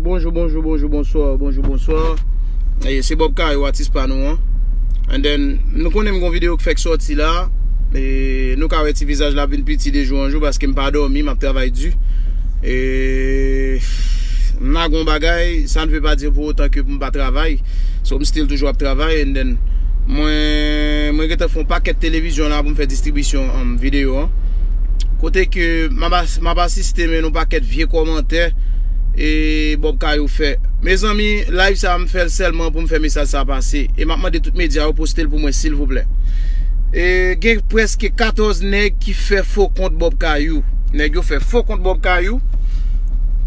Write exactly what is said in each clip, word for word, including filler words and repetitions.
Bonjou, bonjou, bonjou, bonswa, bonjou, bonswa. E, se Bob Kayou, atis pa nou an. And then, nou konnen m gon videyo k fèk sòti la. E, nou ka wè ti vizaj la vin piti de jou an jou paske m pa dòmi, m ap travay di. E, m lage yon bagay, ça ne veut pas dire pour autant que m pa travay. So, m still toujou ap travay, and then, mwen, mwen gentan fè yon pakèt televizyon la pou m fè distribisyon, um, videyo an. Kote ke m ap as-, m ap asiste, men yon pakèt vye kòmantè, e Bob Kayou fè. Mezanmi, live sa a m fè l sèlman pou m fè mesaj sa a pase. E m ap mande tout medya yo poste l pou mwen, silvouplè. E gen prèske katòz nèg ki fè fo kont Bob Kayou. Nèg yo fè fo kont Bob Kayou.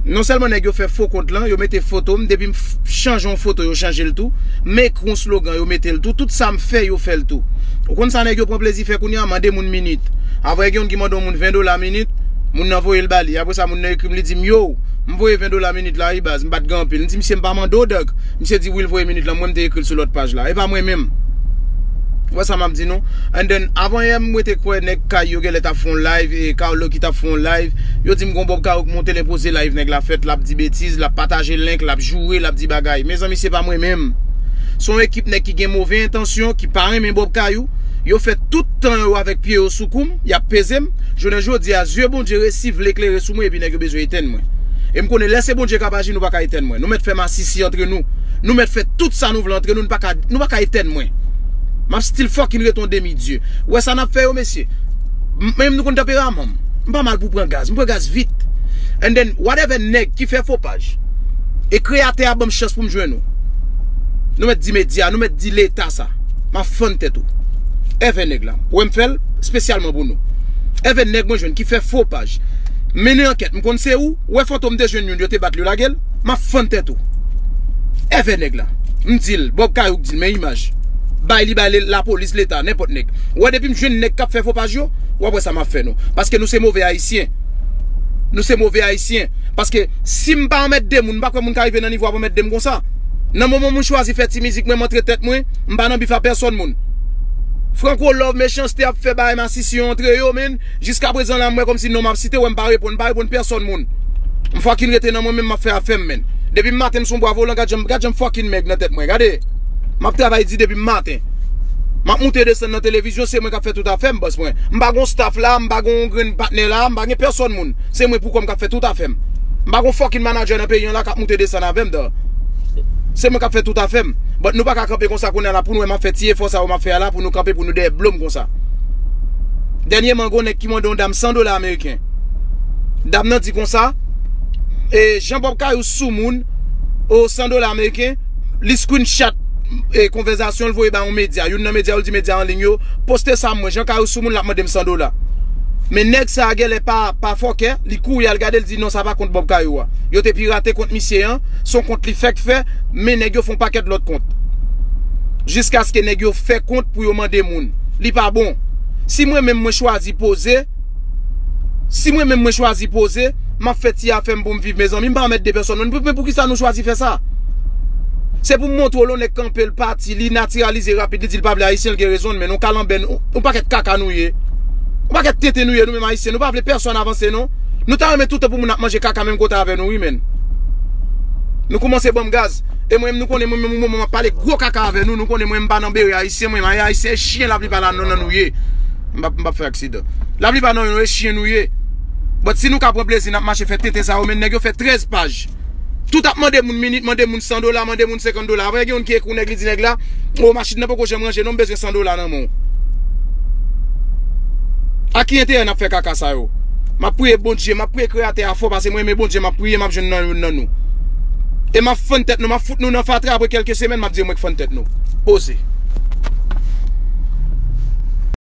Non sèlman nèg yo fè fo kont lan, yo mete foto m, depi m f-, chanje yon foto, yo chanje l tou. M ekri yon slogan, yo mete l tou. Tout sa m fè, yo fè l tou. Ou konn sa nèg yo pran plezi fè kounye a, mande moun minit. Apre gen youn ki mande yon moun ven dola minit, moun nan voye l ba li. Apre sa, moun nan ekri m, li di m, yo, m voye ven dola minit la, wi baz, m pa t gen anpil. M di, misye, m pa mande w, dòk. Misye di, wi, l voye minit lan, mwen, m te ekri l sou lòt paj la. E pa mwen menm. Ou wè sa m ap di nou? And then, avan yè, mwen te kwè nèg Kay yo genlè t ap fè yon live, e Carlo ki t ap fè yon live. Yo di m gon Bob Kayou k monte l enpoze live nèg la fèt, l ap di betiz, l ap pataje link, l ap joure, l ap di bagay. Mezanmi, se pa mwen menm. Se yon ekip nèg ki gen move entansyon, ki pa renmen Bob Kayou. Yo fè tout tan yo avèk pye yo sou kou m, y ap peze m. Jounen jodi a, zye Bondye resi vle klere sou mwen, epi nèg yo bezwen etenn mwen. E m konnen lè se Bondye k ap aji, nou pa ka etenn mwen. Nou mèt fè masisi antre nou. Nou mèt fè tout sa nou vle antre nou, nou pa ka, nou pa ka etenn mwen. M ap still fucking rete yon demi dye. Ou wè sa n ap fè yo, mesye? M-, menm nou konn tanperaman m. M pa mal pou pran gaz. M pran gaz vit. And then, whatever nèg ki fè fo paj. E kreyatè a ban m chans pou m jwenn ou. Nou mèt di medya, nou mèt di leta sa. M ap fann tèt ou. Èvè nèg la. Ou wè m fè l espesyalman pou nou. Èvè nèg mwen jwenn ki fè fo paj. Mennen ankèt, m konn se ou, ou wè Fantom te jwenn youn, yo te bat li, yo lage l. M ap fann tèt ou. Èvè nèg la. M di l, Bob Kayou k di l, men imaj. Bay li, bay li, lapolis, leta, nenpòt nèg. Ou wè depi m jwenn nèg k ap fè fo paj yo, w ap wè sa m ap fè nou. Paske nou se move ayisyen. Nou se move ayisyen. Paske si m pa anmède moun, m pa kwè moun ka rive nan nivo ap anmède m konsa. Nan moman mwen chwazi fè ti mizik mwen, m antre tèt mwen, m pa nan bif a pèsòn moun. Franco Love, Mechanste ap fè bagay masisi yo antre yo, men jiskaprezan la, m wè kòmsi non m ap site, wè m pa reponn, m pa reponn pèsòn moun. M fucking rete nan mwen menm, m ap fè afè m, men. Depi m maten, m sou bwa volan, gad jan, gad jan m fucking mèg nan tèt mwen, gade. M ap travay di depi m maten. M ap moute desann nan televizyon, se mwen k ap fè tout afè m, bòs mwen. M pa gon staff la, m pa gon grenn patnè la, m pa gen pèsòn moun. Se mwen pou kò m k ap fè tout afè m. M pa gon fucking manager nan peyi an la k ap moute desann avè m, dò. Se mwen k ap fè tout afè m. But nou pa ka kanpe konsa kounye a la pou nou wè m ap fè ti efò sa yo m ap fè a la pou nou kanpe pou nou dèyè blo m konsa. Dènyèman, gon nèg ki mande yon dam san dola ameriken. Dam nan di konsa, e, Jean Bob Kayou sou moun, o san dola ameriken, li screenshot, e, konvèzasyon l voye ba yon medya. Youn nan medya yo, l di medya an liy yo, poste sa mwen, Jean Kayou sou moun, l ap mande m san dola. Men nèg sa a genlè pa, pa fòkè, li kouri al gade, l di non, sa pa kont Bob Kayou a. Yo te pirate kont misye an, se yon kont li fèk fè, men nèg yo fè yon pakèt lòt kont. Jiskaske nèg yo fè kont pou yo mande moun. Li pa bon. Si mwen menm mwen chwazi poze, si mwen menm mwen chwazi poze, m ap fè ti afè m pou m viv, mezanmi, m pa anmède pèsòn moun. Men poukisa nou chwazi fè sa? Se pou m montre w lè yon nèg kanpe, l pati, li natiralize rapid, li di l pa vle ayisyen, l gen rezon l, men nou kalanbè, nou, yon pakèt kaka nou ye. Yon pakèt tenten nou ye, nou menm ayisyen, nou pa vle pèsòn avanse, non. Nou ta renmen toutan pou moun ap manje kaka menm kote avè nou, wi, men. Nou kòmanse ban m gaz. E mwen menm, nou konnen mwen menm, yon moman m ap pale gwo kaka avè nou, nou konnen mwen, m pa nan bere ayisyen, mwen, men ayisyen e chyen laplipa la nan, nan nou ye. M p ap, m p ap fè aksidan. Laplipa nan nou e chyen nou ye. But si nou ka pran plezi, n ap mache fè tenten sa yo, men nèg yo fè trèz paj. Tout ap mande moun minit, mande moun san dola, mande moun senkant dola. Apre gen youn ki ekri nèg, li di nèg la, o, machin nan poko janm ranje non, m bezwen san dola nan men w. A ki enterè n ap fè kaka sa yo? M ap priye Bondye, m ap priye Kreyatè a fò, paske mwen renmen Bondye, m ap priye, m ap jwenn nan youn nan nou. E m ap fann tèt nou, m ap fout nou nan fatra, apre kèlke semèn, m ap di yo mwen k fann tèt nou. Poze.